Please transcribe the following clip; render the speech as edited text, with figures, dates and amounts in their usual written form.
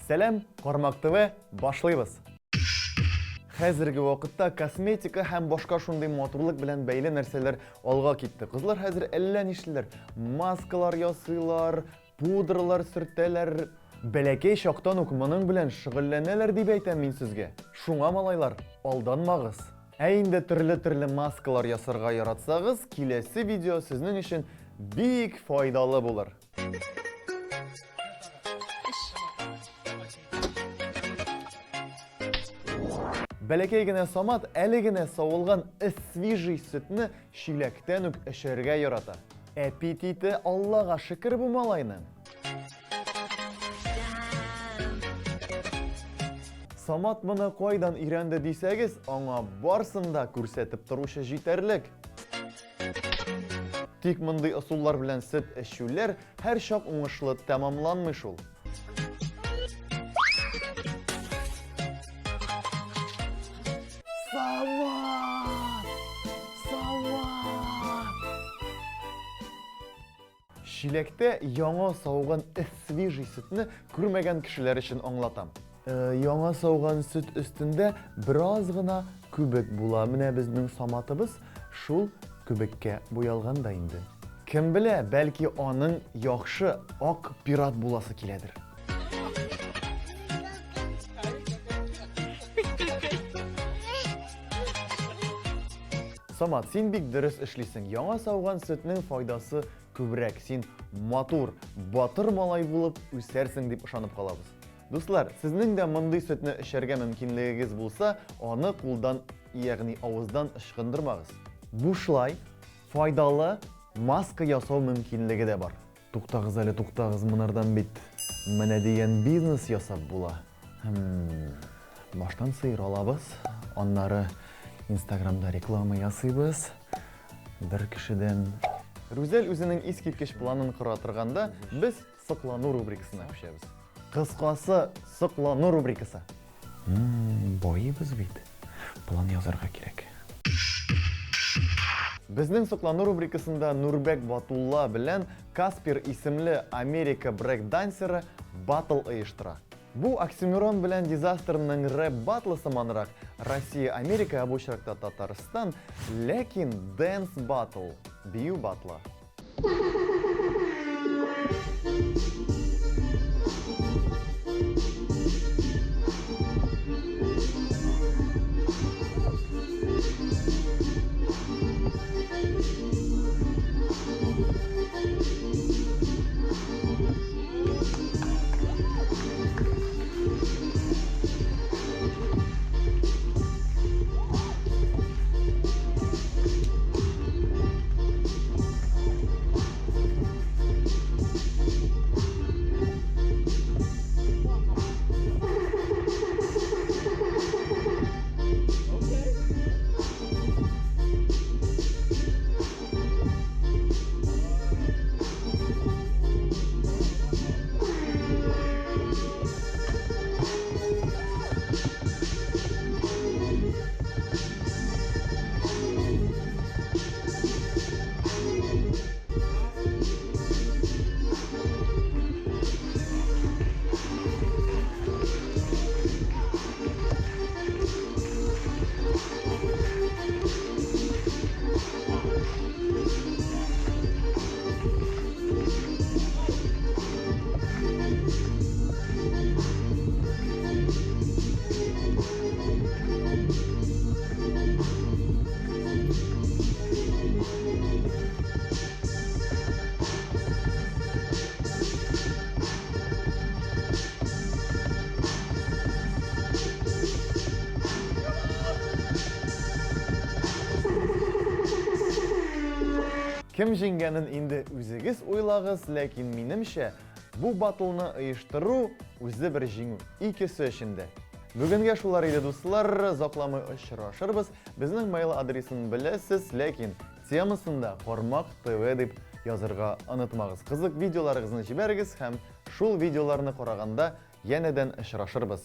Сәлам, Кармак ТВ, башлыйбыз! Хәзерге вакытта косметика һәм башка шундый матурлык белән бәйле нәрсәләр алга китте. Кызлар хәзер әллә нишлиләр. Маскалар ясыйлар, пудралар сөртәләр. Бәләкәй чактан ук моның белән шөгыльләнәләр дип әйтәм мин сезгә. Шуңа, малайлар, алданмагыз. Ә инде төрле-төрле маскалар ясарга яратсагыз, киләсе видео сезнең өчен бик файдалы булыр. Бәләкәй генә Самат әле генә савылган свежий сөтне чиләктән үк эчәргә ярата. Аппетиты Аллага шөкер бу малайның. Самат моны кайдан өйрәнде дисәгез, аңа барсын да күрсәтеп торучы җитәрлек. Тик мондый ысуллар белән сөт эчүләр һәрчак уңышлы тәмамланмый шул. Самат! Самат! Чиләктә яңа сауган свежий сөтне күрмәгән кешеләр өчен аңлатам. Э, яңа сауган сөт өстендә бераз гына күбек була. Менә безнең Саматыбыз шул күбеккә буялган да инде. Кем белә, бәлки аның яхшы ак пират буласы киләдер. Самат, син бик дөрес эшлисең. Яңа сауган сөтнең файдасы күбрәк. Син матур, батыр малай булып үсәрсең дип ышанып калабыз. Дуслар, сезнең дә мондый сөтне эчәргә мөмкинлегегез булса, аны кулдан, ягъни авыздан ычкындырмагыз. Бушлай, файдалы маска ясау мөмкинлеге дә бар. Туктагыз әле, туктагыз, монардан бит менә дигән бизнес ясап була. Хм, баштан сыер алабыз, аннары Инстаграмда реклама ясыйбыз. Бер кешедән. Рүзәл үзенең искиткеч планын кора торганда, без Соклану рубрикасына күчәбез. Кыскасы, соклану рубрикасы. Байыбыз бит. План язарга кирәк. Безнең соклану рубрикасында Нурбәк Батулла белән Каспер исемле Америка брейк-дансеры батл оештыра. Бу Оксимирон белән Дизастерның рэп-батлы сыманрак, Россия-Америка, ә бу очракта Татарстан, ләкин дэнс батл, бию батлы. Кем җиңгәнен инде үзегез уйлагыз, ләкин минемчә, бу батлны оештыру үзе бер җиңү, икесе өчен дә. Бүгенгә шулар иде, дуслар, озакламый очрашырбыз. Безнең mail адресын беләсез, ләкин темасында Кармак ТВ дип язырга онытмагыз. Кызык видеоларыгызны җибәрегез һәм шул видеоларны караганда янәдән очрашырбыз.